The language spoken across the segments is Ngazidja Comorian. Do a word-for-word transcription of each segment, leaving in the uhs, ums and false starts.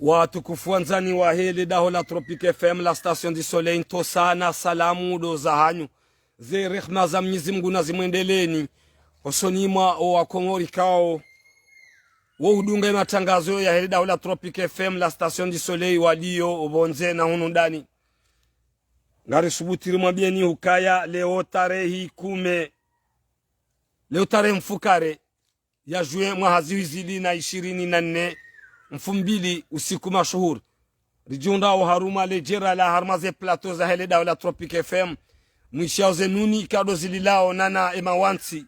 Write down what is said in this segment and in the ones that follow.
Watukufu wandzani wahe le daho la Tropic F M, la station du soleil, ntsosa na salamu ndo zahanyu. Ze rehma za Mnyezi Mngu nazimwendeleeni. Hosoni mwa owakomori ikao wo hudunga ematrangazo yahe le daho la Tropic F M, la station du soleil, walio pvondze na hunu ndani. Ngarisubutiri mwambieni hukaya leo tarehi kume, leo tarehi mfukare ya juin mwaha zihwi zili na ishirini na nne, mfumbili usiku mashuhuri. Ridjihundrao harumwa le djera la harumwa ze plateau zahe le daho la Tropic F M. Mwishiyao ze nuni ikao ndo zililao nana emawantsi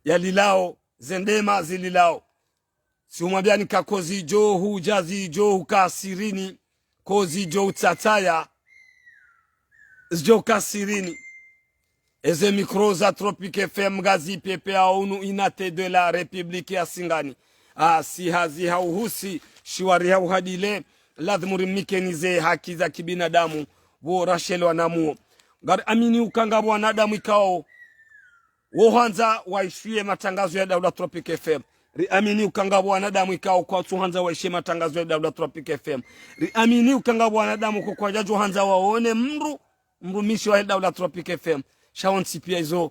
yalilao, ze ndema zililao. Sihumwambiani ka kozidjo hudja zidjo huka sirini, kozidjo utsatsaya zidjo huka sirini. Eze micro za Tropic F M ngazi pepeao hunu unité de la République ya Singani. Asi hazi hauhusi, shiwari hauhadile, lazimu rimnikeni ze haki za kibinadamu, pvo rashelwa namuo. Ngariamini uka ngapvo wanadamu ikao wo hwandza waishiye matrangazo ya daho la Tropic F M. Riamini uka ngapvo wanadamu ikao kwatsu hwandza waishiye matrangazo ya daho la Tropic F M. Riamini uka ngapvo wanadamu ko kwadjadjo hwandza waone mdru, mrumishi wahe le daho la Tropic F M. Sha wontsi pia izo,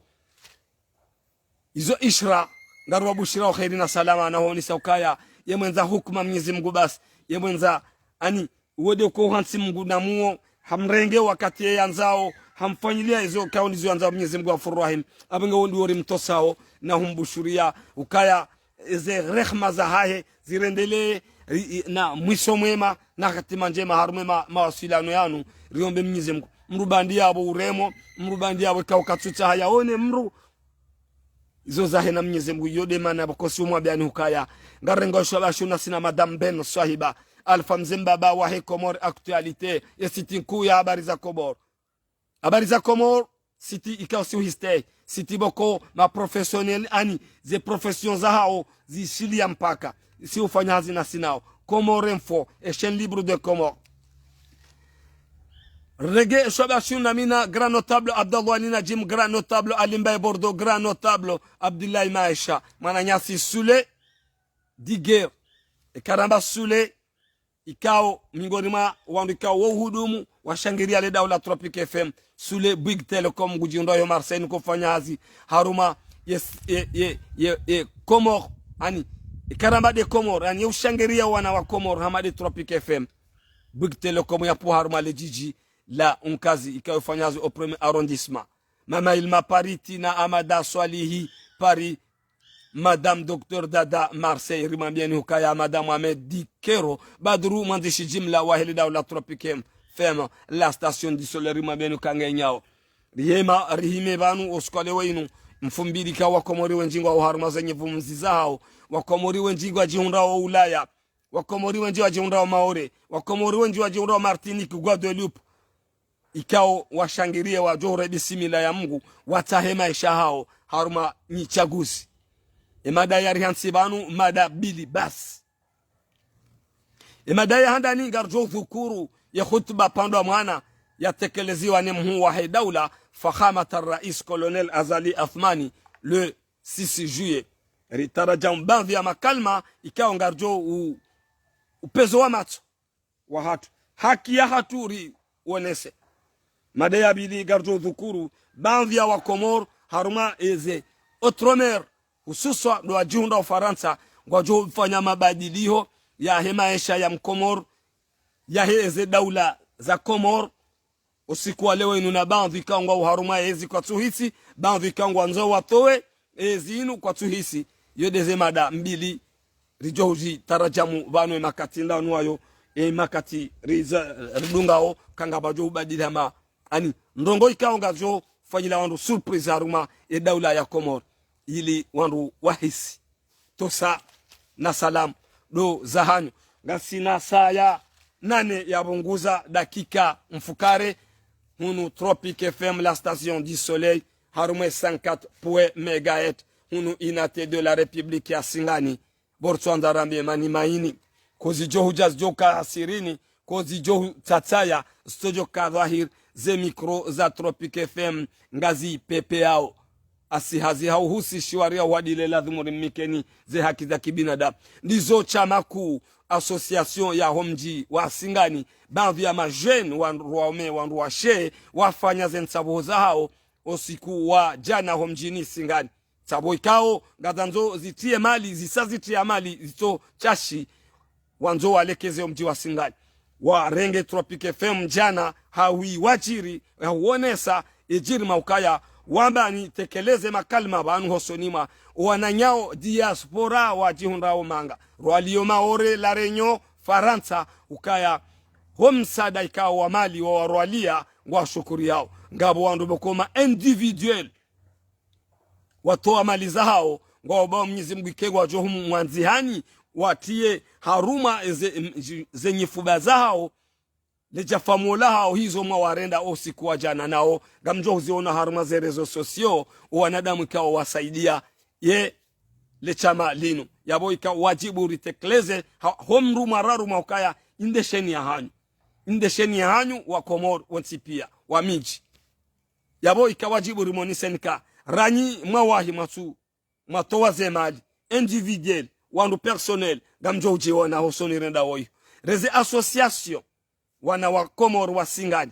izo ishara, ngariwabushirao kheri na salama na huonesa ukaya ye mwendza hukuma Mnyezi Mngu basi, ye mwendza, ani, wo nde uko hantsi Mngu namuo, hamrenge wakati ye yandzao, hamfanyilia izo ikao ndizo yandzao Mnyezi Mngu Ghafuru Rahim. Apvo nge wo ndiwo rimtsosao na humbushuria ukaya eze rehma zahahe zirendelee, ri-, i-, na mwiso mwema, na hatima ndjema harumwa ema-, mawasiliano yanu, riombe Mnyezi Mngu. Mdru bandi yapvo uremo, mdru bandi yapvo ikao katsutsaha yaone mdru, izo zahe na Mnyezi Mngu, yo nde mana pvo kosi umwambiani hukaya. Ngarengo shwaba shuna sina Madame Ben Swahiba, Alpha Mze Mbaba wahe Comores Actualité, ye site nkuu ya habari za Comores. Habari za Comores, site ikao si uhiste, site pvoko ma professionnel, ani, ze profession zahao zishilia mpaka. Si ufanya hazi na sinao. Comores Info, e chaîne libre de Comores. Rege shwaba shuna mina grand notable Abdallah Nina Jim, grand notable Ali Mbaye Bordeaux, grand notable Abdoulaye Maesha, mwananyasi Sule Diger, e karamba Sule, ikao mingoni mwa wandru ikao wo uhudumu washangiria le daho la Tropic F M, Sule Bouygues Telecom, ngudjihundrao yo Marseille, niko fanya hazi harumwa ye, ye, ye, ye, ye Comores, ani, e karamba nde Comores, ani, ye ushangiria wana wa Comores, hama nde Tropic F M. Bouygues Telecom yapvo harumwa le djidji la Unkazi, ikao ufanya hazi au premier arrondissement. Mama Ilma Paris, Tina Amada Swalihi Paris, Madame Docteur Dada Marseille, rimwambieni hukaya Madame Ahmed Dikero, Badru, mwandzishi jimla wahe le daho la Tropic F M, la station du soleil, rimwambieni uka nge nyao. Rihema, rihime pvanu, usiku wa leo inu, mfumbili ikao wakomori wendji ngwao harumwa ze nyevumzi zahao, wakomori wendji ngwadjihundrao Ulaya, wakomori wendji wadjihundrao Maore, wakomori wendji wadjihundrao Martinique, Guadeloupe, ikao washangirie wadjo ure bisimila ya Mngu, watsahe maesha hao harumwa nyi tsaguzi. E mada yari hantsi pvanu, mada mbili basi. E mada ya handani ngaridjo dhukuru ye hutuba pandwa mwana yatekeleziwa ne mhuu wahe daula, Fakhamat al-Rais Colonel Azali Assoumani, le six juillet. Ritarajamu baadhwi ya makalima ikao ngaridjo u-, upezo wa matso wahatru. Haki yahatru riwonese. Mada ya mbili ngaridjo dhukuru baadhwi ya wakomori harumwa eze outre-mer, hususwa ndo wadjihundrao Farantsa, ngwadjo fanya mabadiliho yahe maesha ya mkomori, yahe eze daula za Comores, usiku wa leo inu, na baadhwi ikao ngwao harumwa ezi kwatsuhisi, baadhwi ikao ngwandzo watowe ezi inu kwatsuhisi. Yo nde ze mada mbili ridjo hudjitarajamu pvanu e makati ndanu wayo, e makati riza-, ridungao, kangapvadjo ubadili hama, ani, ndrongoo ikao ngazidjo fanyila wandru surprise harumwa e daula ya Comores, ili wandru wahisi. Ntsosa na salamu ndo zahanyu. Ngasina saa ya nane ya pvunguza dakika mfukare. Hunu Tropic F M, la station du soleil, harumwa e cent quatre point megahertz, hunu unité de la République ya Singani. Pvo ritswandza rambe mani maini. Kozidjo hudja zidjo ka sirini, kozidjo hutsatsaya, zitsodjo ka dhwahir, ze micro za Tropic F M ngazi pepeao. asi hazi ha uhusishiwa ria wadile lazimu rimnikeni ze haki za kibinadamu. Ndizo shama kuu, association ya ho mdji wa Singani, baadhwi ya majeunes, wandru waume, wandru washe, wafanya ze ntsapvuho zahao, usiku wa djana ho mdjini Singani. Ntsapvuho ikao, ngazandzo zitriye mali, zisa zitriya mali, zitso shashi, wandzo walekeze omdji wa Singani. Warenge Tropic F M djana, hawi wadjiri, hawonesa, edjiri maukaya, wamba nitekeleze makalima pvanu hosoni mwa, wananyao diaspora wadjihundrao manga. Rwalio Maore, La Réunion, Farantsa, ukaya, ho msaada ikao wa mali wa warwalia, ngwashukuriyao. Ngapvo wandru pvoko ma individuel, watowa mali zahao, ngwaombao Mwenyezi Mungu ike ngwadjo humu mwandzihani, watriye harumwa eze, em, zi-, ze nyifuba zahao, le djafamuo lahao hizo mwawarenda usiku wa djana nao, ngamdjo huziona harumwa ze réseaux sociaux, owanadamu ikao wasaidia, ye, le shama linu. Yapvo ika wadjibu ritekeleze, ha, ho mdru mwa raru mwa ukaya, inde sheni yahanyu. Inde sheni yahanyu wa Komori, wontsi pia, wa midji. Yapvo ika wadjibu rimoniseni ka, ranyi mwawahi mwatsu, mwatowa ze mali, individuel, wandru personnel, ngamdjo udjiona hosoni renda woyi. Reze association, wana wa Komori wa Singani,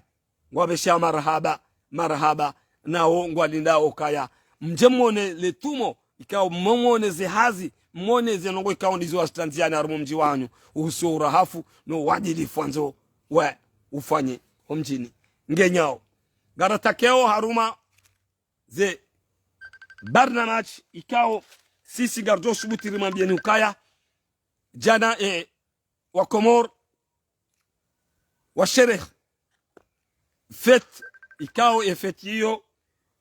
ngwapvesha marahaba, marahaba, nao ngwalindao kaya. Mdje mwone le tumo, ikao mwone ze hazi, mwone ze ndrongoo ikao ndizo wazitrandziani harumwa omdji wanyu, uhusu urahafu, no wadilifu wandzo, we, ufanye, omdjini. Ngenyao. Ngaratakeo harumwa ze barnamaj ikao sisi ngaridjo subuti rimwambieni ukaya, djana, eh, wa Komori washerehe fête ikao e fête iyo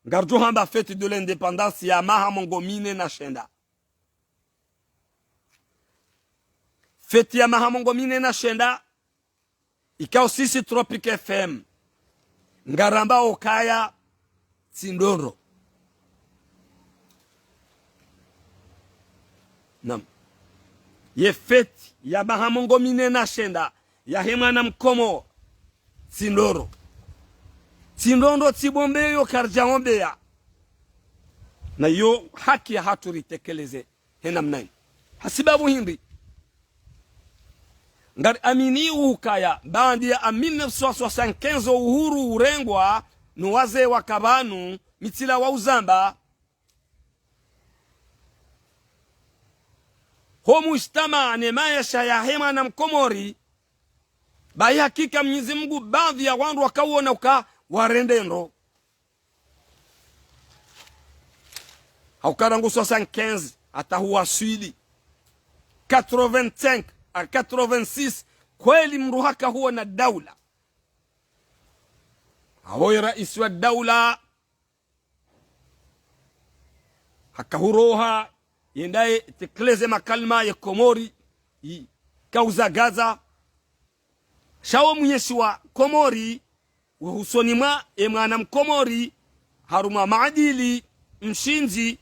ngaridjo hamba fête de l'indépendance ya maha mengo mine na shenda. Fête ya maha mengo mine na shenda, ikao sisi Tropic F M ngarambao kaya tsi ndrongoo. Naam. Ye fête ya maha mengo mine na shenda yahe mwana mkomori tsi ndrongoo. Tsi ndrongoo, tsi bombeyo, karidja ombeya. Na yo haki yahatru ritekeleze. He namna hini. Hasibabu hindri? Ngari amini ukaya, baanda ya mille neuf cent soixante-quinze uhuru urengwa, no wazee waka pvanu, mitsila wa uzamba. Ho mujtamaa ne maesha yahe mwana mkomori, bahi hakika Mwenyezi Mungu baadhwi ya wandru wakawona uka warende ndro. Hauka rangu soixante-quinze, hata huwaswili quatre-vingt-cinq à quatre-vingt-six, kweli mndru haka huona daula. Hawo ye raisi wa daula, haka huroha, yendaye tekeleze makalima ye Komori, yi kauza Gaza. Sha wo mwenyeshi wa Komori, we husoni mwa e mwana mkomori, harumwa maadili, mshindzi,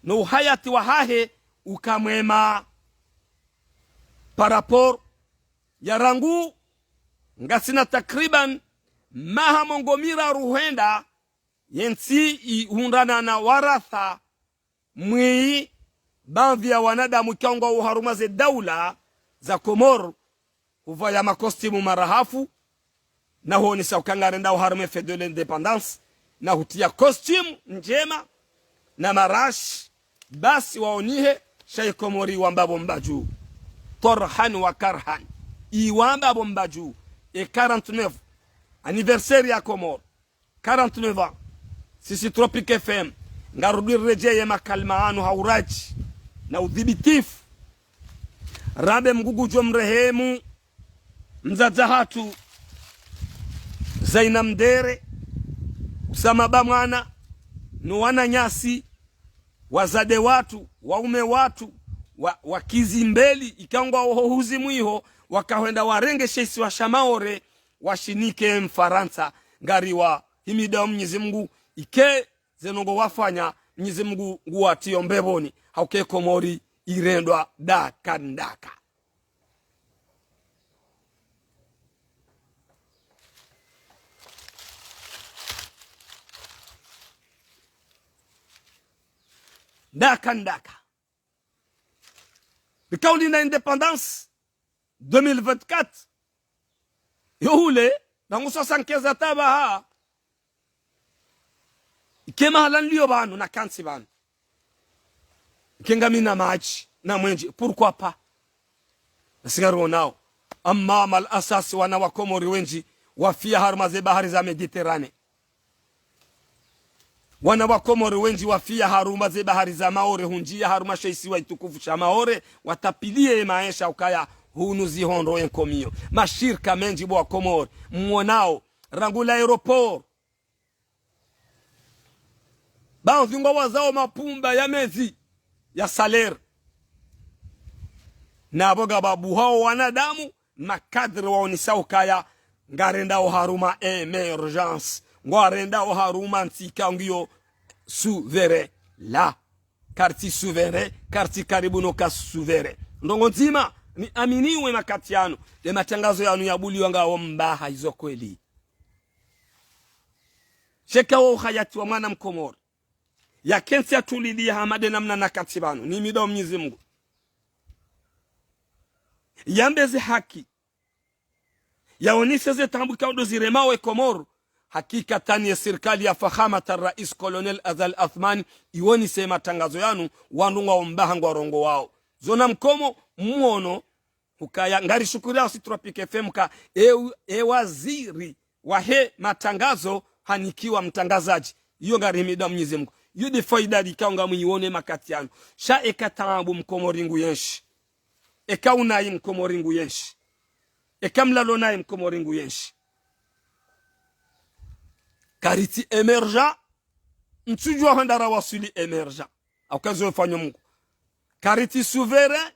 no uhayati wahahe, uka mwema. Par rapport ya rangu, ngasina takriban maha mengo miraru hwenda, yentsi ihundrana na waratha mwi, baadhwi ya wanadamu ikao ngwao harumwa ze daula za Komori, hupvaya makostimu marahafu, na huonesa uka ngarendao harumwa fête de l'indépendance, na hutriya kostimu ndjema, na marashi, basi waonihe, sha ye Komori iwamba pvo mbadju. Torhan wa karhan. Iwamba pvo mbadju. E quarante-neuf, anniversaire ya Komori. Quarante-neuf ans. Sisi Tropic F M, ngarudi riredjeye makalima yanu ha uradji na udhibitifu. Rambe Mngu ngudjo mrehemu mdzadze hatru Zaina Mdere, Usama Bamwana, no wananyasi, wazade watru, waume watru, wa, wakizimbeli, ikao ngwao ho huzi mwiho, wakahwenda warenge she isiwa sha Maore, washinike Mfarantsa. Ngariwahimidao Mwenyezi Mungu, ike ze ndrongoo wafanya, Mwenyezi Mungu nguwatriyo mbepvoni, hauka e Komori irendwa daka ndaka. Ndaka, ndaka. Rikao lina indépendance deux mille vingt-quatre. Yo hule, rangu soixante-quinze hata pvaha. Ike mahala nilio pvanu, nakantsi pvanu. Ike ngamina madji, na mwenje, pourquoi pas? Nasi ngaronao. Amma mal asasi wana wa Komori wendji, wafia harumwa ze bahari za Méditerranée. Wana wa Komori wendji wafia harumwa ze bahari za Maore, hunjia harumwa she isiwa itukufu sha Maore, watapilie maesha ukaya hunu zihondro enkomio. Mashirika mendji bo wa Komori, mwonao, rangu l'aéroport. Baadhwi ngwawazao mapumba ya mezi ya salaire. Na pvo ngapvabuhao wanadamu, makadre waonesa ukaya, ngarendao harumwa émergence, ngwarendao harumwa ntsi ikao ngiyo souverain. La, kartsi souverain, kartsi karibu no ka souverain. Ndrongo ndzima, niaminiwe makati yanu, le matangazo yanu yabuliwa ngawo mbaha izo kweli. Sheka wo uhayati wa mwana Mkomori. Yakentsi yatulilie hama de namna nakantsi pvanu. Nimidao Mnyezi Mungu. Yambe ze haki. Yaonese ze taabu ikao ndo ziremao e Komori. Hakikatan ye sirikali ya Fakhamat Rais Colonel Azali Assoumani, iwonese matangazo yanu, wandru ngwao mbaha ngwarongowao. Zo na mkomo, mwono, hukaya, ngarishukuriao si Tropic F M ka, e, e waziri wahe matangazo hanikiwa mtangazadji. Iyo ngarihimidao Mnyezi Mungu. Iyo de faida ikao ngamwione makati yanu. Sha eka taabu Mkomori nguyenshi. Eka unayi Mkomori nguyenshi. Eka mlalo nayi Mkomori nguyenshi. Karitsi émergent, ntsudjua hwenda rawaswili émergent. Au kazo fanyo Mungu. Karitsi souverain,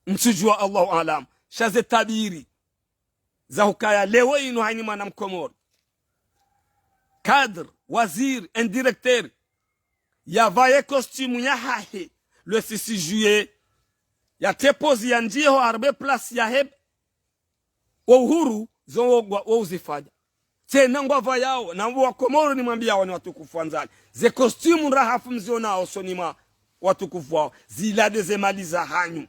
ntsudjua, Allahu aalam. Sha ze tabiri za hukaya leo inu haini mwana Mkomori, cadre, waziri, un directeur, yapvaye costume yahahe, le six juillet, yatrepozi yandjie ho harumwa e place yahe, wo uhuru, zo wo ngwa, wo uzifanya. Tsena ngwapvayao, na wo wa Komori nimwambiao ni watukufu wandzani. Ze costume ndrahafu mzionao usoni mwa watukufu wao, zila de ze mali za hanyu.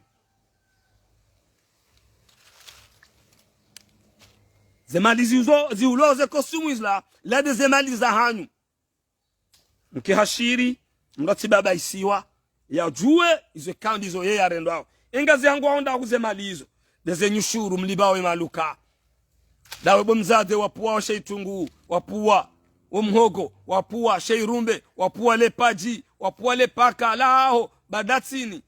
Ze mali ziuzo, ziulwao ze costume zila, la de ze mali za hanyu. Mke hashiri, mratsi baba isiwa, yadjue, izo ikao ndizo ye yarendwao. Enga ze hangu waonda huze mali izo. De ze nyushuru mlipvao e maluka. Dawe bo mzade wapvuao she itungu, wapvua wo mhogo, wapvua she irumbe, wapvua le padji, wapvua le paka, laho, badatsini.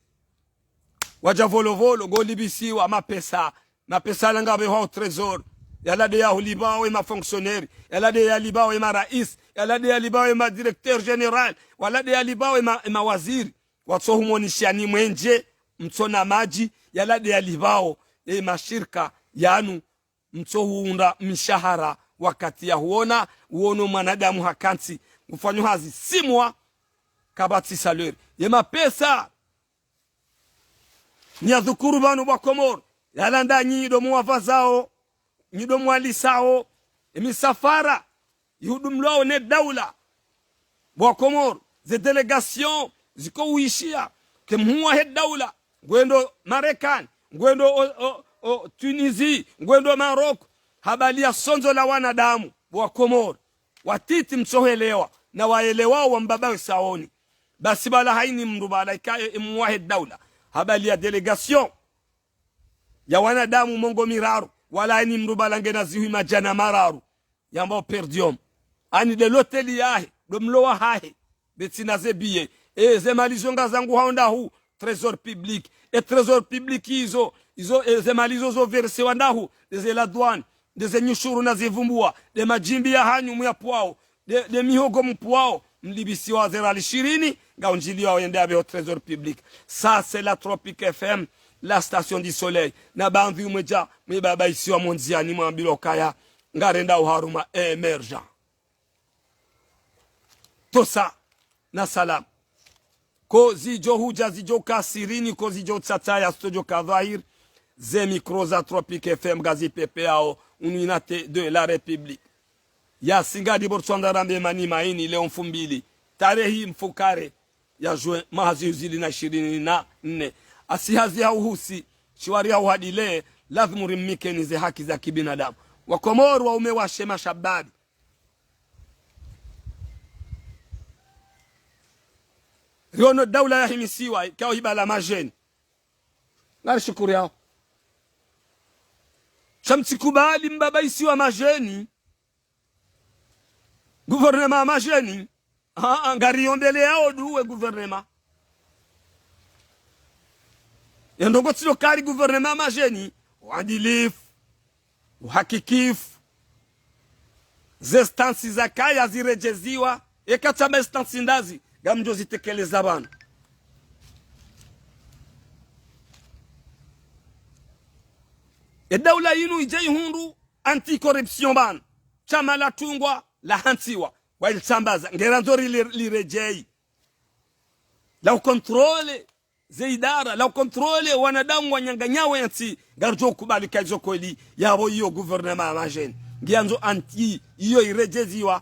Wadja volovolo, ngolipvisiwa, mapesa, mapesa yala ngapvehwao trésor, yala de yahulipvao e ma fonctionnaire, yala de yalipvao e ma rais, yala de yalipvao e ma directeur général, wala de yalipvao e ma, e ma waziri. Watso humonishani mwenje, mtsona madji, yala de yalipvao e mashirika yanu, mtso huunda mishahara wakati yahuona, uono mwanadamu hakantsi, ngufanyo hazi six mois, kapvatsi salaire. Ye mapesa, niyadhukuru pvanu bo wa Komori, yala nda nyi ndo muwapvazao, nyi ndo muwalisao, e misafara, ihudumlwao ne daula. Bo wa Komori, ze délégation, ziko uishia, ke mhuu wahe daula, ngwendo Marekani, ngwendo o, o, o, Tunisie, ngwendo Maroc, habali ya sonzo la wanadamu, bo wa Komori, watiti mtsohelewa, na waelewao wa mbaba we saoni. Basi bala haini mndru bala ikaye e mhuu wahe daula, habali ya délégation ya wanadamu mengo miraru, wala haini mndru bala ngena zihwi madjana mararu, yambao per diem. Ani de l'hôtel yahe, ndo mlo wahahe, betsina ze billets. E, ze mali zo ngazanguhao ndahu, trésor public. E trésor public izo, izo, e, ze mali zo zo versewa ndahu, de ze la douane, de ze nyushuru na zivumbua, de madjimbi ya hanyu muyapvuao, de, de mihogo mupvuao, mlipvisiwa ze riali shirini, ngaundjiliwao yende yapveho trésor public. Ça, c'est la Tropic F M, la station du soleil. Na bandhu mwedja, mwe baba isiwa mondziani mwambilwa ukaya, ngarendao harumwa émergent. Tosa, na salam. Ko zidjo hudja zidjo ka sirini, ko zidjo tsataya zitodjo ka dhwahir, ze micro za Tropic F M ngazipepeao, unu unité de la République. Ya singa di bortswanda rambe mani maini leo mfumbili. Tarehi mfukare. ya juin, mwaha zihwi zili na ishirini na nne. Asi hazi ha uhusi, shiwari ha uhadile, lazimu rimnikeni ze haki za kibinadamu. Wakomori waume washe mashababi. Riono daula yahimisiwa, ikao hibala majeni. Ngarishukuru yao. Sha mtsikubali mbabaisiwa majeni. Gouvernement ya majeni. Ah, ah, ngariyombeleyao dua gouvernement. Ye ndrongoo tsi lo kari gouvernement ya majeni. Uadilifu. Uhakikifu. Ze instances zakaya ziredjeziwa. Eka tsamba instances ndazi, ngamdjo zitekeleza pvanu. Ye daula yinu idje ihundru anti-corruption pvanu. Shama latungwa, lahantsiwa. Wailitsambaza. Ngarandzo li, li, liredjeyi. La ukontrole ze idara, la ukontrole wanadamu wanyanganyao yentsi, ngaridjo kubali ka izo kweli, yapvo iyo gouvernement ya majeni. Ngiyandzo anti, iyo iredjeziwa.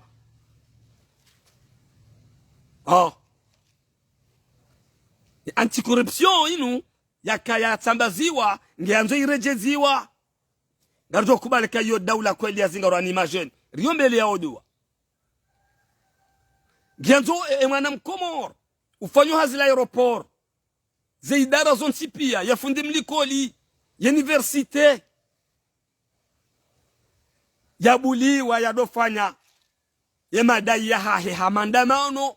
Oh. Anti-corruption inu, yakaya yatsambaziwa, ngiyandzo iredjeziwa. Ngaridjo kubali ka iyo daula kweli yazingarwa ni majeni. Riyombeleyao dua. Ngiyandzo e, e mwana Mkomori, ufanyo hazi la aéroport. Ze idara zontsi pia, ye fundi mlikoli, ye université. Yabuliwa, yadofanya ye madai yahahe ha maandamano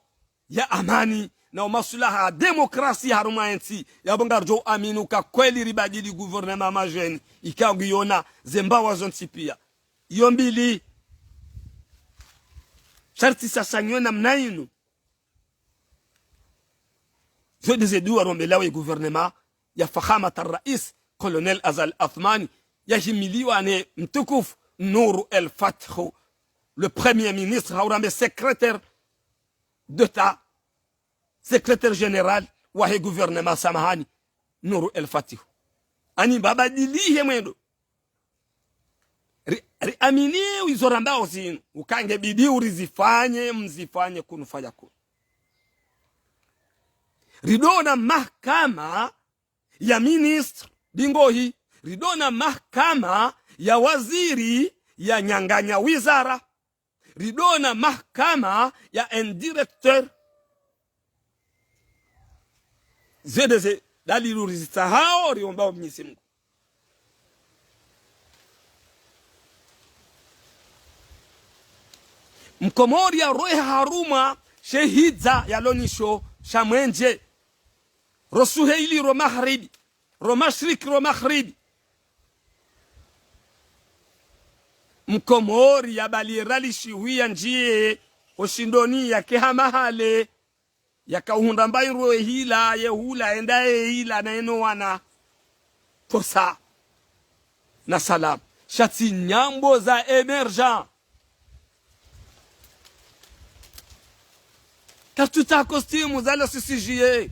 ya amani, na umasulaha demokrasi harumwa yentsi, yapvo ngaridjo amini uka kweli ribadili gouvernement ya majeni, ikao ngiyona ze mbawa zontsi pia. Iyo mbili. Sharti sasanywe namna inu. Zo nde ze dua rombeleyao ye gouvernement ya Fakhamat al-Rais, Colonel Azali Assoumani, yahimiliwa ne mtukufu Nour El Fath, le Premier ministre, hau rambe secrétaire d'État, secrétaire général wahe gouvernement, samahani, Nour El Fath. Ani mbabadilihe mwendo. Ri, riamini izo rambao zinu, uka nge bidi urizifanye, mzifanye kun fayakun. Ridona mahakama ya ministre, dingohi, ridona mahakama ya waziri yanyanganya wizara. Ridona mahakama ya un directeur. Ze nde ze dalili rizitsahao, riombao Mwenyezi Mungu. Mkomori yarohe harumwa she hidza yalo nisho sha mwenje. Ro suheili ro magharibi. Ro mashriki ro magharibi. Mkomori yabali eralishiwi yandjiye oshindoni yake ha mahale. Yakauhundra mbayi rwe hila, ye hula, enda ye hila, na eno wana. Tosa. Na salam. Sha tsi nyambo za émergent. Kartsutsaha costume za la C C J.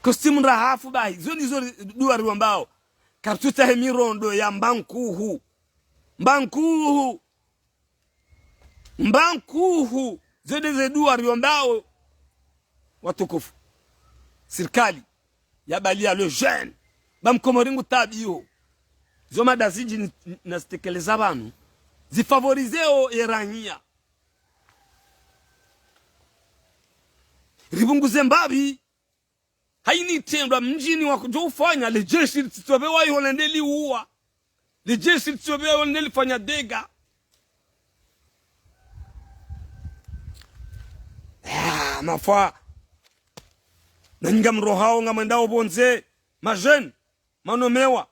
Costume rahafu bahi. Zo ndizo ri, dua riwambao. Kartsutsaha he mirondo ya mbankuhu. Mbankuhu. Mbankuhu. Zo nde ze dua riombao. Watukufu. Sirikali. Yabaliya le jeune. Ba Mkomori ngu tabiho. Zo mada zindji ni, ni, nazitekeleza pvanu. Zifavoriseo eranyia. Ripvunguze mbapvi. Haini itrendwa mdjini wakudjo ufanya, le jeshi litsitsobe wa iho lende liuwa. Le jeshi litsitsobe wa iho lende lifanya dégâts. Ah, mafwa. Nanyi ngamrohao ngamwendao pvondze. Ma jeunes, manomewa.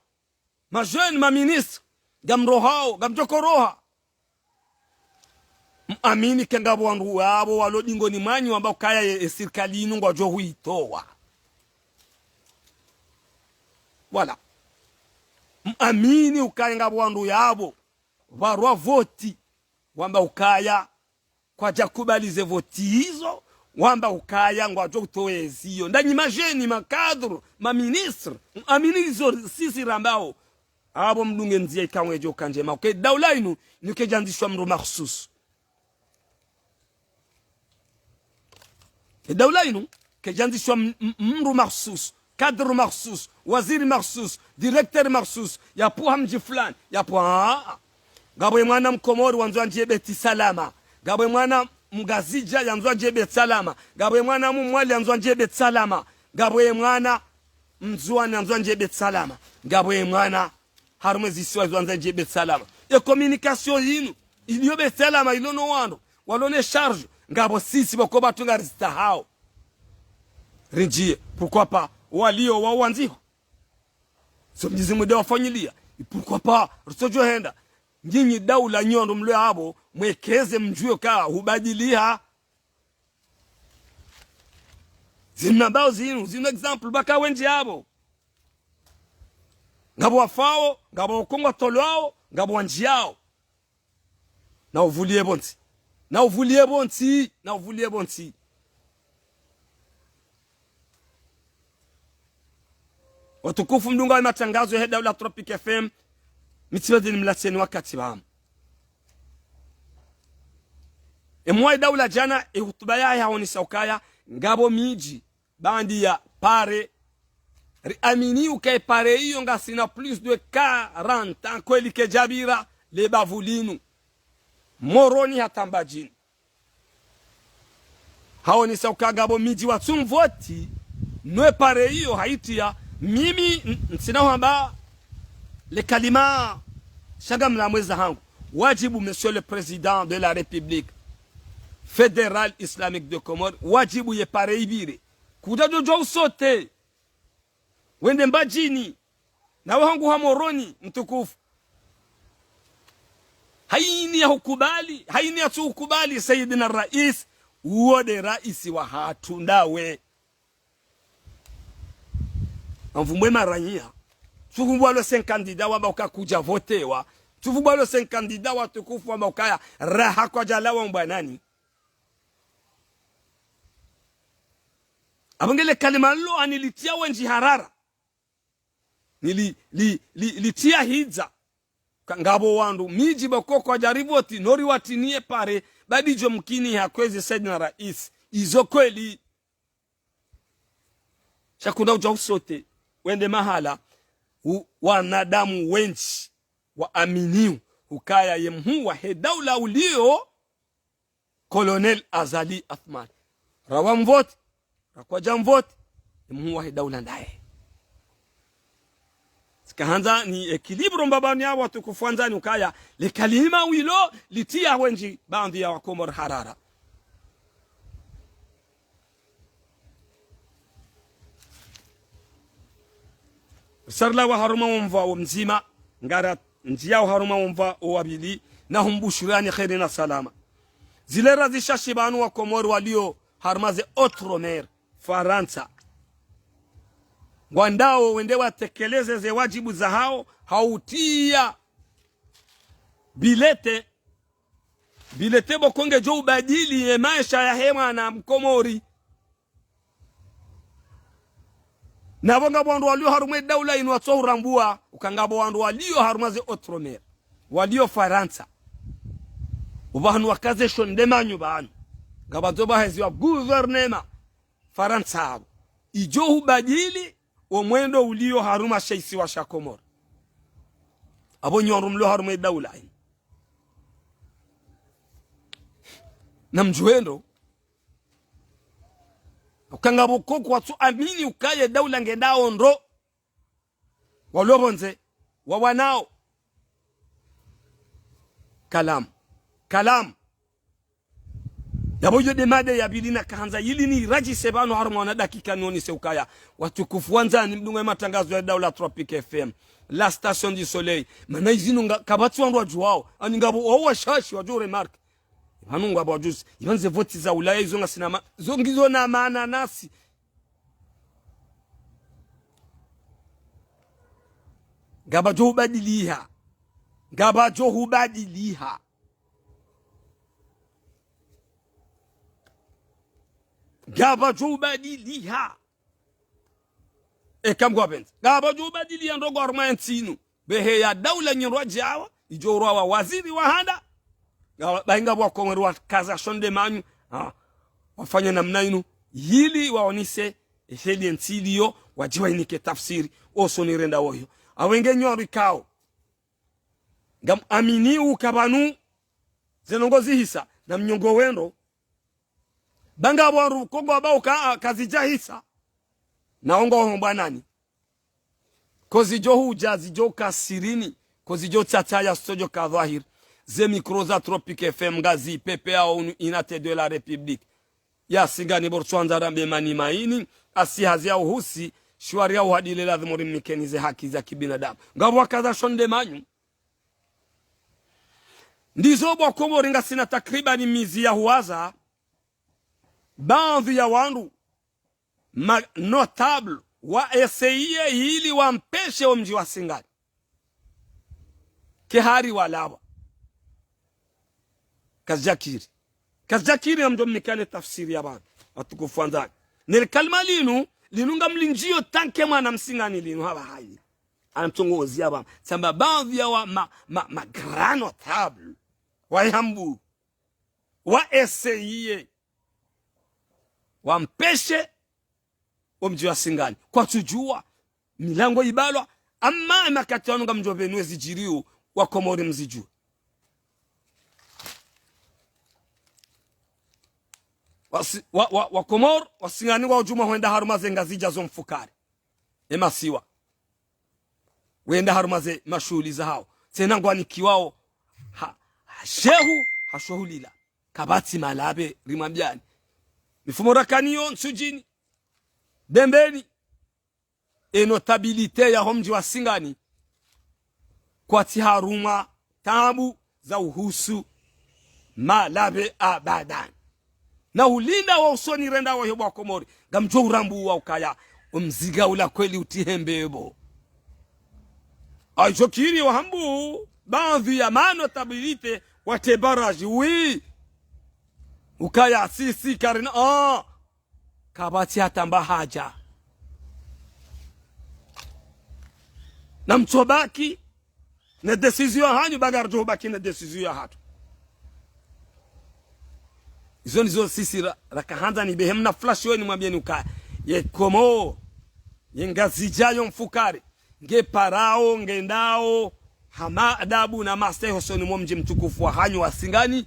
Ma jeunes, ma ministres, ngamrohao, ngamdjokoroha. Mwamini ke ngapvo wandru yapvo walo dingoni mwanyu wamba ukaya ye, ye sirikali inu ngwadjo huitowa. Voilà. Mwamini ukaya ngapvo wandru yapvo pvarwa voti wamba ukaya kwadjakubali ze voti izo, wamba ukaya ngwadjo utowa eziyo. Ndanyi ma jeunes, ma cadres, ma ministres, mwamini izo sisi rambao. Apvo mdunge ndzia ikao ngedjo uka ndjema. Uke daula inu, nuke djandzishwa mndru makhsusu. Edaula inu, kayidjandzishiwa m-, m-, mndru makhsus, cadre makhsus, waziri makhsus, directeur makhsus, yapvo ha mdji fulani, yapvo, ah. Ngapvo ye mwana Mkomori yandzo yandjiye Beit Salama. Ngapvo ye mwana Mngazidja yandzo yandjiye Beit Salama. Ngapvo ye mwana Mmwali yandzo yandjiye Beit Salama. Ngapvo ye mwana Mndzuwani yandzo yandjiye Beit Salama. Ngapvo ye mwana harumwa ezisiwa yandzo yandjiye Beit Salama. Ye communication yinu, iliyo Beit Salama, ilo no wandru, walo ne charge, ngapvo sisi pvoko pvatsu ngarizitahao rindjiye, pourquoi pas, waliyo wawandzihwa. Zo Mnyezi Mungu nde wafanyiliya, pourquoi pas, ritsodjo henda. Nyinyi daula nyi wandru mlio apvo, mwekeze mdjuwe ka hubadiliha. Zinu nambao zinu, zinu exemple, pvwaka wendji apvo. Ngapvo wafao, ngapvo wakongwa tolwao, ngapvo wandjiyao. Na uvuliye pvontsi. Na uvuliye pvontsi. Na uvuliye pvontsi. Watukufu mdungao ye matangazo yahe daula Tropic F M, mi tsipvendze nimlatseni wakati pvanu. Ye mhuu wahe daula djana, ye hutuba yahe haonesa ukaya, ngapvo midji, baanda ya pare, riamini ukaya pare iyo ngasina plus de quarante ans kweli kayidjapvira le bavu linu. Moroni hata Mbadjini. Haonesa uka ngapvo midji watsu mvoti, no ye pare iyo hayitiya, mimi n-, ntsina hwamba le kalima sha ngamlamweza hangu. Wadjibu, Monsieur le Président de la République Fédérale Islamique de Comores, wadjibu ye pare ipvire. Kudjadjo djuwa usote wende Mbadjini, nawe hangu ha Moroni, mtukufu. Hayini ya hukubali, hayini yatsu hukubali, Sayyidina Rais, uwo nde rais wahatru ndawe. Amvumbwe maranyiya. Tsuvumbwa lo cinq candidats wamba uka kwadja votewa. Tsuvumbwa lo cinq candidats watukufu wamba ukaya raha kwadjalawa mbwanani. Apvo nge le kalima lilo hanilitiya wendji harara. Nili, li, li, litiya hidza. Ka-, ngapvo wandru midji pvoko kwadjarivoti, no riwatiniye pare, badi djo mkini ha kwezi Sayyidina Rais. Izo kweli. Sha kundra udja usote, wende mahala, u-, wanadamu wendji, waaminio ukaya ye mhuu wahe daula uliyo, Colonel Azali Assoumani. Rawa mvoti, rakwadja mvoti, ye mhuu wahe daula ndaye. Tsika handza ni équilibre mbapvanu ya watukufu wandzani ukaya, le kalima lilo litiya wendji baandhwi ya Wakomori harara. Risarilawa harumwa wo mva wo mdzima, ngarandjiyao harumwa wo mva wo wapvili, na humbushurani kheri na salama. Zilera zishashi pvanu Wakomori waliyo harumwa ze outre-mer, Farantsa. Ngwandao wende watekeleze ze wadjibu zahao, ha utiya bilete, bilete pvoko ngedjo ubadili ye maesha yahe mwana Mkomori. Na pvo ngapvo wandru waliyo harumwa ye daula inu watso urambua, uka ngapvo wandru waliyo harumwa ze outre-mer, waliyo Farantsa. Upvahanu wakaze shonde manyo pvanu. Ngapvadzo pvaheziwa gouvernement Farantsa apvo. Idjo ubadili wo mwendo uliyo harumwa she isiwa sha Komori. Apvo nyi wandru mliyo harumwa ye daula inu, na mdjuwe ndro, uka ngapvo koko watsu amini ukaya ye daula ngendao ndro. Walo pvondze, wawanao. Kalamu. Kalamu. Yapvo iyo nde mada ya pvili nakahandza ili niradjise pvanu harumwa wana dakika nionese ukaya. Watukufu wandzani mdungao ye matangazo ya daula Tropic F M, la station du soleil. Mana izinu nga, kapvatsi wandru wadjuwao. Ani ngapvo wao washashi wadjo remarque. Pvanu ngwapvo wadjuzi. Ipvandze voti za Ulaya izo ngasina ma-, zo ngizo na maana nasi. Ngapvadjo hubadiliha. Ngapvadjo hubadiliha. Ngapvadjo hubadiliha. Eka mgwapvendza. Ngapvadjo hubadiliha ndrongo harumwa ye ntsi inu. Pvehe ya daula nyi rwadjawa, idjo urwawa waziri wa handa. Nga-, bahi ngapvo Wakomori wakaza shonde manyo. Ha. Wafanya namna inu. yili waonese heli entsi iliyo, wadje wainike tafsiri, osoni renda woyo. Awenge nyo wandru ikao ngam amini uka pvanu ze ndrongoo zihisa, na mnyongo wendo. Ba ngapvo wandru kongo wamba uka, ah, kazidjahisa. Na ongo wahombwa nani? Ko zidjo hudja, zidjo ka sirini, ko zidjo tsatsa ya studio ka dhwahiri. Ze micro za Tropic F M ngazi pepe ya onu inate de la République ya Singani. Bo ritswandza rambe mani maini, asi hazi ya uhusi, shwari ya uhadile lazimu rimnikeni ze haki za kibinadamu. Ngapvo wakaza shonde manyu. Ndizo bo Komori ngasina takribani mizi ya huwaza, baadhwi ya wandru, ma notable, wa eseye ili wampeshe omdji wa Singani. Ke hari walawa. Kazidjakiri. Kazidjakiri ngamdjo mnikane tafsiri ya pvanu. Watukufu wandzani. Nele kalima linu, linu ngamlindjiyo tanke mwana Msingani linu hapva hayi. Antongozi ya pvanu. Tsamba baadhwi ya wa ma, ma, ma grand notable. Wa ihambu. Wa eseye. Wampeshe omdji wa Singani. Kwatsudjuwa, milango ibalwa, amma emakati yanu ngamdjo pvenu ezidjiriyo, wa Komori mzidjuwe. Wa si, wa, wa, wa Komori, wa Singani ngwadjuma hwenda harumwa ze ngazidja zo mfukare. Emasiwa. Wenda harumwa ze mashuhuli zahawo. Tsena ngwanikiwawo. Ha, ha shehu, ha shuhulila. Kapvatsi malapve rimwambiyani. Mifumo rakaniyo Ntsudjini, Dembeni, e notabilité ya homdji wa Singani, kwatsi harumwa taabu za uhusu malapve abadan. Na ulinda wa usoni renda woyo bo wa Komori, ngamdjo urambuwa ukaya, omzinga ula kweli utihembe bo. Ayo kiri wahambu, baadhwi ya ma notabilité, wate barrage, oui. Ukaya sisi karina, ah. Kapvatsi hata mba hadja. Na mtsobaki, ne décision hanyu, ba ngaridjo baki ne décision ya hatru. Izo ndizo sisi ra, rakahandza ni behe mna flash weni mwambiyeni ukaya. Ye Komori, ye ngazidja yo mfukare. Nge parao, nge ndao, hama adabu na mastehi hosoni mwa mdji mtukufu wa hanyu wa Singani,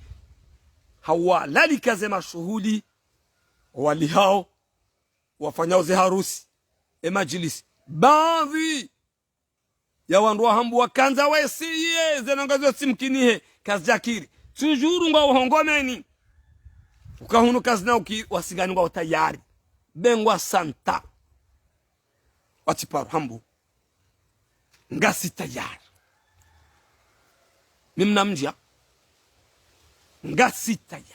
hawalalika ze mashuhuli, walihao, wafanyao ze harusi, e madjilisi. Baadhwi ya wandru wahambu wakandza wesiye, ze ndrongoo zo tsi mkinihe, kazidjakiri. Tsudjuru ngwa uhongomeni. Uka hunu kazina uki wa Singani ngwa utayari. Bengwa santa. Watsi paro hambu. Ngasi tayari. Mi mna mdja. Ngasi tayari.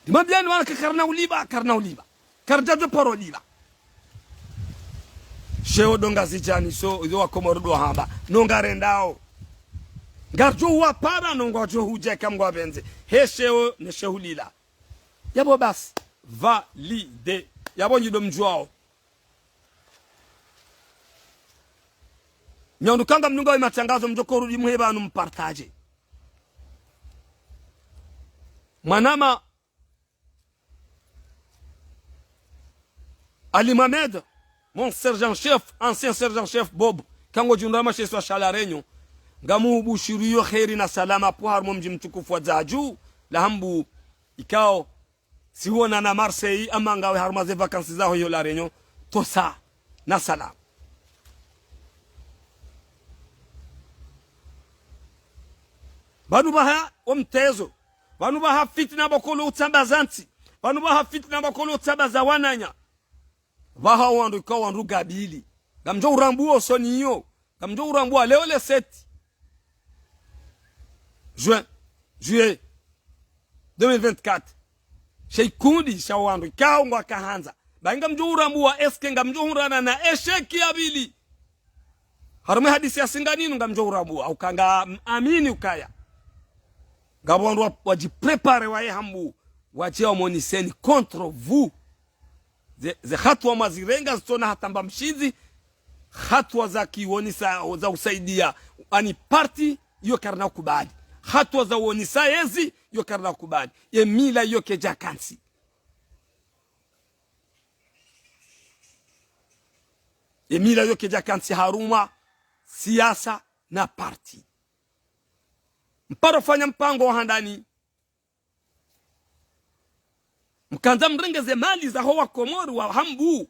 Rimwambiyani wana ka karina ulipva, karina ulipva. Karidjadjo paro lipva. Sheo do ngazidjani so, izo wa Komori do hamba. No ngarendao. Ngaridjo uwapara no ngwadjo hudja eka mngwa pvendze. He sheo ne shehu lila. Yapvo basi. Validé. Yapvo nyi do mdjuwao. Nyi wandru ka ngamnunga we matangazo mdjo korudi muhe pvanu mpartage. Mwanama Ali Mohamed, mon sergent-chef, ancien sergent-chef Bob, ka ngodjundra masheswa sha La Réunion, ngamuhubushiriyo kheri na salama pvo harumwa mdji mtukufu wa Dzadju, la hambu ikao, sihuonana Marseille, ama ngawe harumwa ze vacances zaho iyo La Réunion, tosa, na salama. Pvanu pvaha omtezo, pvanu pvaha fitina pvokolo utsambaza ntsi, pvanu pvaha fitina pvokolo utsambaza wananya. Pvaha wandru ikao wandru gabili. Ngamdjo urambuwa osoni iyo. Ngamdjo urambuwa leo le sept juin, juillet deux mille vingt-quatre. She ikundi sha wandru ikao ngwakahandza. Bahi ngamdjo urambuwa est-ce que ngamdjo hundrana na échec ya pvili. Harumwa e hadisi ya Singani inu ngamdjo urambuwa. Uka ngam amini ukaya. Ngapvo wandru wa, wadjipréparé waye hambu. Wadje wamoniseni contre vous. Ze, ze hatuwa mwazirenga zitsona hata mba mshindzi, hatuwa za kiwonisa, za usaidia, ani parti, iyo karina kubali. Hatuwa za uwonisa yezi, iyo karina kubali. Ye mila iyo kedja kantsi. Emila yo kedja kantsi harumwa siasa na parti. Mparo fanya mpango wa handani. Mkandza mrenge ze mali zaho wa Komori wa Hambu.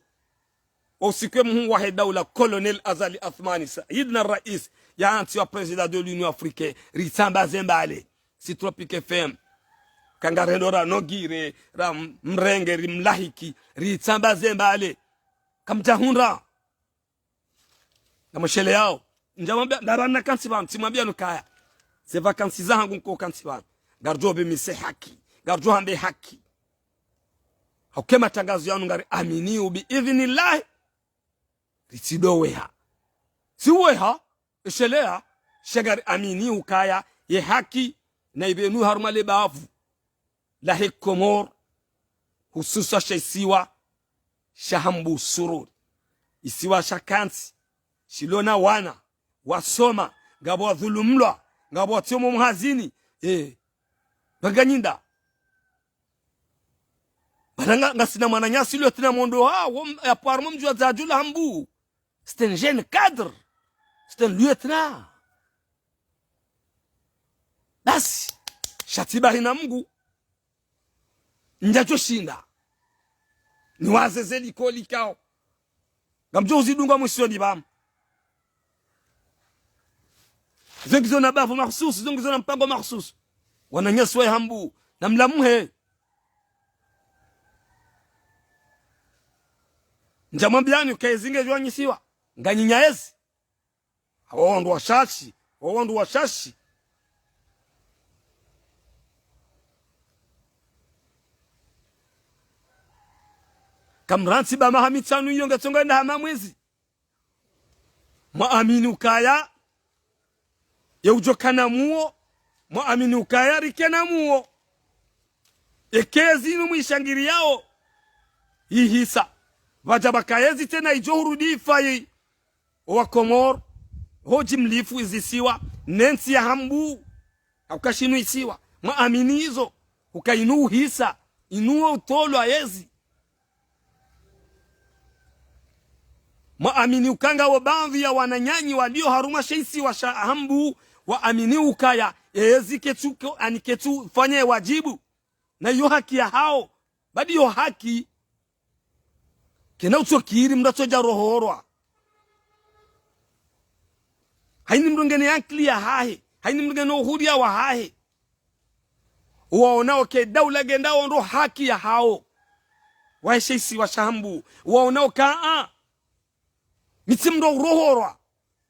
Usiku we mhuu wahe daula, Colonel Azali Assoumani, Saidna Rais, ya antsiwa président de l'Union africaine, ritsamba ze mbale. Si Tropic F M. Kanga rendo ra nogire, ra m-, mrenge, rimlahiki, ritsamba ze mbale. Kamdja hundra. Ngamsheleyao. Ndjamwambia, ndaba nakantsi pvanu, tsimwambia nukaya. Ze vacances zahangu nko kantsi pvanu. Ngaridjo be mise haki. Ngaridjo hambe haki. Hauka ye matrangazo yanu ngari aminio bi idhnillahi. Ritsido weha. Si weha, esheleya, sha ngari aminio ukaya, ye haki, na ipvenu harumwa le bavu lahe Komori, hususwa she isiwa sha Hambu Sururi. Isiwa sha kantsi, shilo na wana, wasoma, ngapvo wadhulumlwa, ngapvo watsiomo mhazini, eh, pvanga nyinda. Mana nga, ngasina mwananyasi lieutenant Mondo ha, wo m-, yapvo harumwa mdji wa Dzadjula Hambu. C'est un jeune cadre. C'est un lieutenant. Basi, sha tsi bahi na Mngu. Ndjadjo shinda. Ni waze ze likoli kao. Ngamdjo uzidunga mwisoni pvamwe. Zo ngizo na bavu makhsusu, zo ngizo na mpango makhsusu. Wananyasi wa Hambu, na mlamuhe. Ndjamwambiani uka ezi ngedjo wanyisiwa. Nganyinya ezi. Awo wandru washashi, awo wandru washashi. Kamrantsi ba maha mitsanu iyo ngetsongo enda hama mwezi. Mwaamini ukaya, ye udjo kana muo, mwaamini ukaya rikena muo. Eka ezi inu mwishangiriyao, ihisa. Pvadja pvaka ezi tsena idjo hurudi ifayi. Owa Komori, ho djimlifu izisiwa, ne ntsi ya Hambu, hauka shinu isiwa. Mwaamini izo, uka inu uhisa, inu wo utolwa ezi. Mwaamini uka ngapvo baadhwi ya wananyanyu walio harumwa she isiwa sha Hambu, waamini ukaya, ezi ketsu ko-, ani ketsu fanya ye wadjibu. Na iyo haki yahao, badi iyo haki, kena utsokiri mndru atsodja rohorwa. Haini mndru ngena ye ankili yahahe, haini mndru ngena uhuriya wahahe. Waonao ke daula ngenda ondro haki yahao. Wahe she isiwa sha Hambu. Waonao ka a. Mi tsi mndru urohorwa.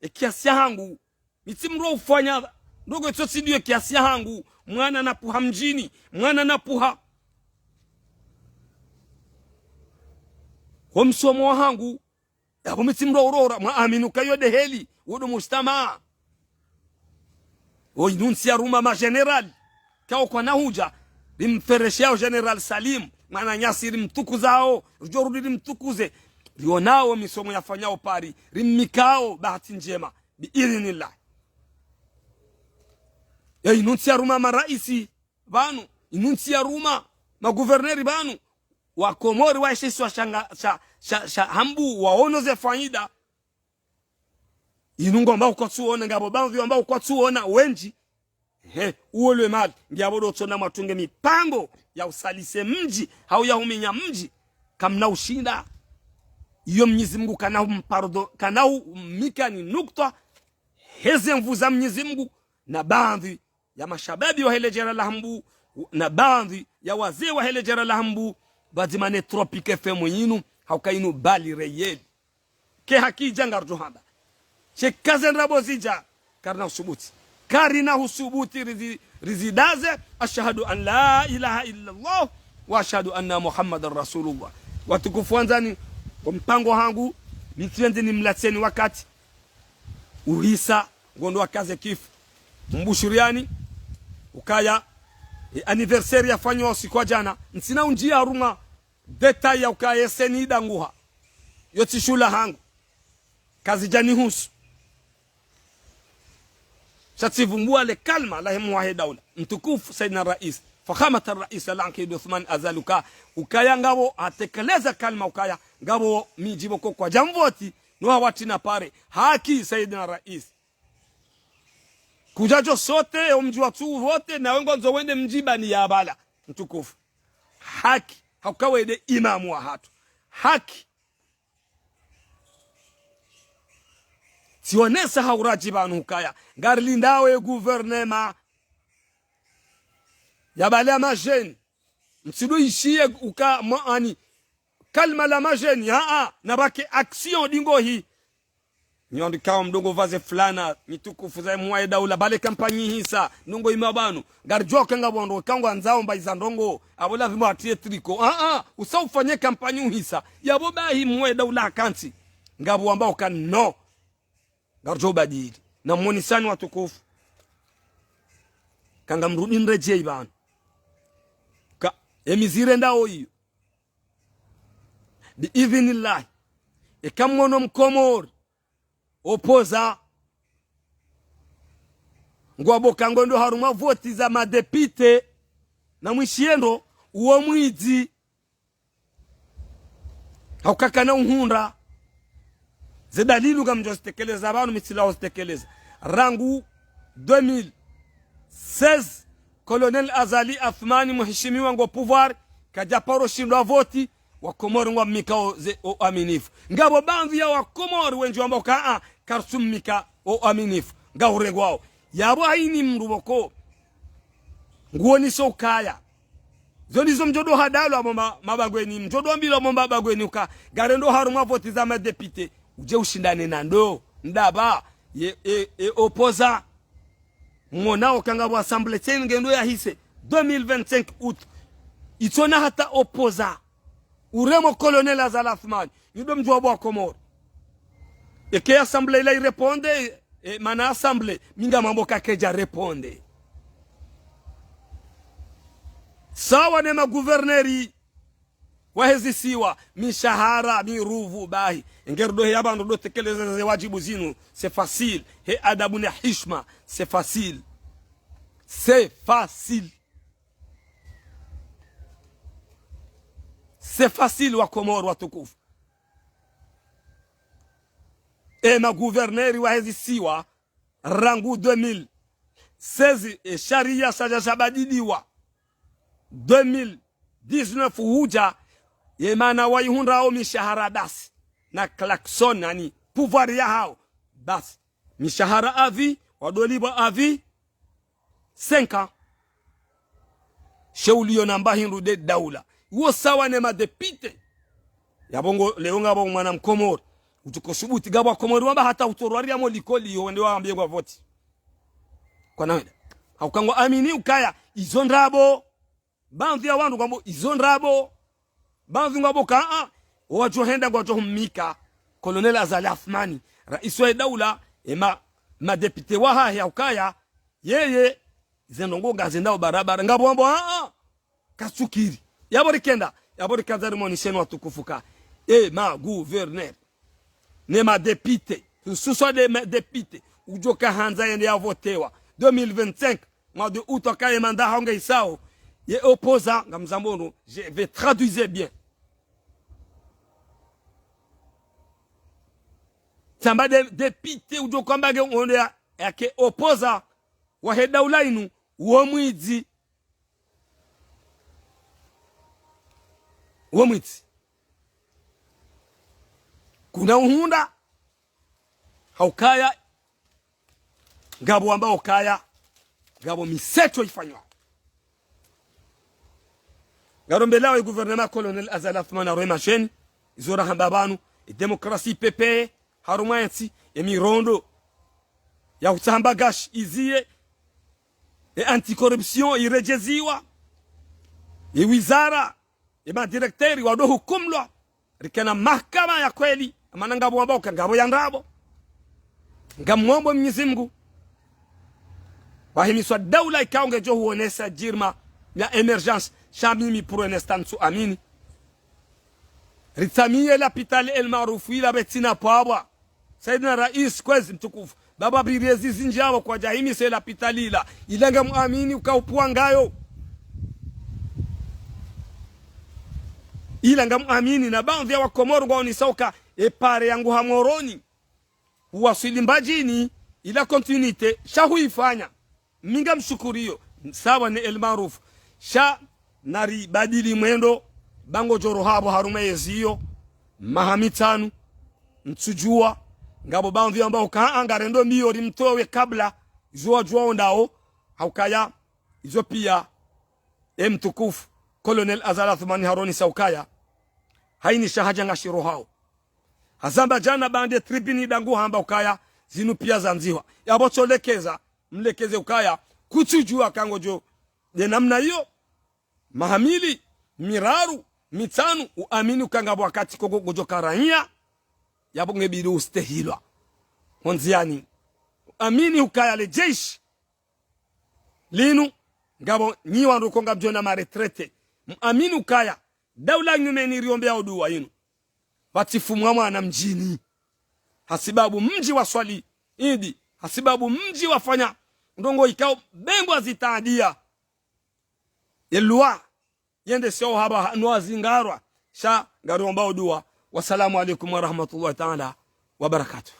Ye kiasi yahangu. Mi tsi mndru ufanya ndrongo itsotsi ndiyo kiasi yahangu. Mwana napvuha mdjini. Mwana napvuha ho msomo wahangu. Yapvo mi tsi mndru urohorwa. Mwaamini uka iyo nde heli. Wo ndo mujtamaa. Wo inu ntsi yaruma ma général. Kao kwana hudja, rimferesheyao Général Salim, mwananyasi rimtukuzao, ridjo rudi rimtukuze, rionao misomo yafanyao Paris, rimmikao bahati ndjema, bi idhnillah. Ye inu ntsi yaruma maraisi pvanu, inu ntsi yaruma maguverneri pvanu, wa Komori wahe she isiwa sha nga-, sha, sha, sha Hambu, waono ze faida. Inu ngwambao kwatsuona, ngapvo baadhwi wambao kwatsuona, wendji. He, uwo lwe mali, ngiyapvo ndo tsona mwatunge mipango ya usalise mdji, hau ya huminya mdji, kamna ushinda. Iyo Mnyezi Mngu kana humpardon-, kana humikani nukta, heze nvu za Mnyezi Mngu, na baadhwi ya mashababi wahe le djera la Hambu, na baadhwi ya wazee wahe le djera la Hambu, pvadzima ne Tropic F M yinu, hauka inu bali reyeli. Ke haki idja ngaridjo hamba. She kaze ndrabo zidja, karina usubuti. Karina usubuti rizi-, rizidaze, ashhadu an la ilaha illa Allah, wa ashhadu anna Muhammadan Rasulullah. Watukufu wandzani, wo mpango hangu, mi tsiwendze nimlatseni wakati, uhisa, ngondo wakaze kifu. Mbushuriyani, ukaya, e anniversaire yafanywa usiku wa djana, ntsina undjiya harumwa, détail ya ukaya ese nidanguha. Yo tsi shula hangu. Kazidjanihusu. Sha tsivumbua le kalima lahe mhuu wahe daula. Mtukufu Saidina Rais. Fakhamat Rais Al-Ankid Othman Azali uka. Ukaya ngapvo hatekeleza kalima ukaya. Ngapvo midji pvoko kwadjamvoti. Ndo hawatsi na pare. Haki, Saidina Rais. Kudjadjo sote, omdji watsu wote, nawe ngwandzo wende mdji bani ya bala. Mtukufu. Haki. Hauka wende imamu wahatru. Haki. Tsionesa ha uradji pvanu ukaya. Ngarilindao ye gouvernement. Ya bala ya madjeni. Mtsidjo ishiye uka mwaani. Kalima la madjeni, aa, na pvwake action ndingo hi. Nyondi kawo mdrongo pvaze fulana, mitukufu za mwaye daula, bale kampanyi hisa, ndrongo ima pvanu. Ngaridjo kanga pvondro, kangwandzao mba iza ndrongo, apvo lavi mwatriye triko. Aa, usa ufanye kampanyi uhisa. Yapvo bahi mwaye daula hakantsi. Ngapvo wamba uka no. Ngaridjo badili. Na mwonisani watukufu. Kanga mrudi nredjei pvanu. Ka, emizire ndawo iyo. Bi idhinillahi. Eka mwono mkomori. Opposant. Ngwapvo ka ngwendo harumwa voti za madepite. Na mwishiye ndo, uwo mwidzi. Hauka kana uhundra. Ze dalilu ngamdjo zitekeleza pvanu mi tsilao zitekeleza. Rangu deux mille seize, Colonel Azali Assoumani, muhishimiwa ngu o pouvoir, kadja paro shindwa voti, wakomori ngwamnikao ze o aminifu. Ngapvo baadhwi ya wakomori wendji wamba uka, aa, karitsumnika o aminifu. Ngahurengwao. Yapvo haini mndru pvoko. Nguoniso ukaya. Zo ndizo mdjo ndo hadalwa mo ma-, mabangweni, mdjo ndo ambilwa mo mabangweni uka, ngarendo harumwa voti za madepite, udje ushindane na ndo, ndapva, ye, e, e, opposant. Mwonao ka ngapvo assemblée tsena ngendo yahise, deux mille vingt-cinq août. Itsona hata opposant. Uremo Colonel Azali Assoumani. Nyi ndo mdjuwa bo wakomori. Eke assemblée ila ireponde, e, mana assemblée, mi ngamwambo ka kaidja reponde. Sawa ne magouverneur wahe zisiwa, mishahara, miruvu, bahi. Ngeri ndo he yapvo ndo ndo tekeleza ze wadjibu zinu, c'est facile. He adabu na hishma, c'est facile. C'est facile. C'est facile, wakomori watukufu. E magouverneur wahe zisiwa, rangu deux mille seize, e sharia sadja shabadiliwa. Deux mille dix-neuf hudja, ye mana wayihundrao mishahara basi. Na klaxon, ani, pouvoir yahao. Basi. Mishahara à vie, wadolipvwa à vie. Cinq ans. She uliona mba hindru nde daula. Uwo sawa ne madepite. Yapvo ngo, leo ngapvo mwana mkomori. Utsuko subuti ngapvo wakomori wamba hata utsorwa riya mo likoli yo wende wambie ngwa voti. Kwana wenda. Hauka ngwaamini ukaya, izo ndrabo. Baadhwi ya wandru ngwambo izo ndrabo. Baadhwi ngwambo ka, aa, wadjo henda ngwadjo humnika. Colonel Azali Assoumani, rais wa daula, e ma, madepite wahahe hukaya, yeye, ze ndrongo ngazendao barabara. Ngapvo wambo, aa, katsukiri. Yapvo rikenda, yapvo rikandza rimwonisheni watukufu ka. E magouverneur. Ne madepite. Hususwa nde madepite. Udjo ka handza yende yavotewa. Deux mille vingt-cinq. Mois de août, wakaye mandat hawo nge isao. Ye opposant, ngamzambo no, je vais traduire bien. Tsamba nde, député udjo kwamba nge ngondo ya, yake opposant, wahe daula inu, wo mwidzi. Wo mwidzi. Kuna uhundra, haukaya, ngapvo wamba ukaya, ngapvo miseto ifanywa. Ngarombelao ye gouvernement Colonel Azali Assoumani arwe masheni, izo rahamba pvanu, e démocratie ipepeye, harumwa entsi, e mirondo ya hutsaha mbagashi iziye, e anti-corruption iredjeziwa, e wizara, e madirecteur wado hukumlwa, rikena mahakama ya kweli, amana ngapvo wamba uka ngapvo ya ndrabo. Ngamwombo Mwenyezi Mungu, wahimiswa daula ikao ngedjo huonesa jirma ya émergence, sha mimi pour un instant ntsu amini. Ritsamiye lapitali El Maarouf ila betsina pvwabwa. Saidina Rais, kwezi mtukufu. Baba biriezi zindjao kwadjahimise lapitali ila. Ila ngamwamini uka upvwa ngayo. Ila ngamwamini na baadhwi ya Wakomoro ngwaonesa uka e pare yangu ha Moroni, uwaswili Mbadjini, ila continuité, sha huifanya. Mi ngamshukuriyo, sawa ne El Maarouf. Sha naribadili mwendo, ba ngodjo roha pvo harumwa yezi iyo, maha mitsanu, ntsudjuwa, ngapvo baadhwi wamba uka, "Ah, ngarendo mbiyo rimtowe kabla, izo wadjuwa ondao," ha ukaya, izo piya, e mtukufu, Colonel Azali Assoumani haronesa ukaya, haini sha hadja ngashirohao. Hazamba djana baanda e tribune nda nguhamba ukaya, zinu piya zandzihwa. Yapvo tsolekeza, mlekeze ukaya, kutsudjuwa ka ngodjo, de namna iyo, maha mili, miraru, mitsanu, uamini uka ngapvo wakati koko ngodjo karanya, yapvo ngebidi ustehilwa. Hondziani. Uamini ukaya le jeshi, linu, ngapvo nyi wandru ko ngamdjo na ma retraités. Muamini ukaya, daula nyumeni riombe ya uduwa inu. Pvatsifumwa mwana mdjini. Hasibabu mdji waswali idi. Hasibabu mdji wafanya ndrongo ikao bengwa zitaadia. E loi yende sio haba ha-, no wazingarwa. Sha ngariomba uduwa. Wassalamu alaikum warahmatullahi taala wabarakatuh.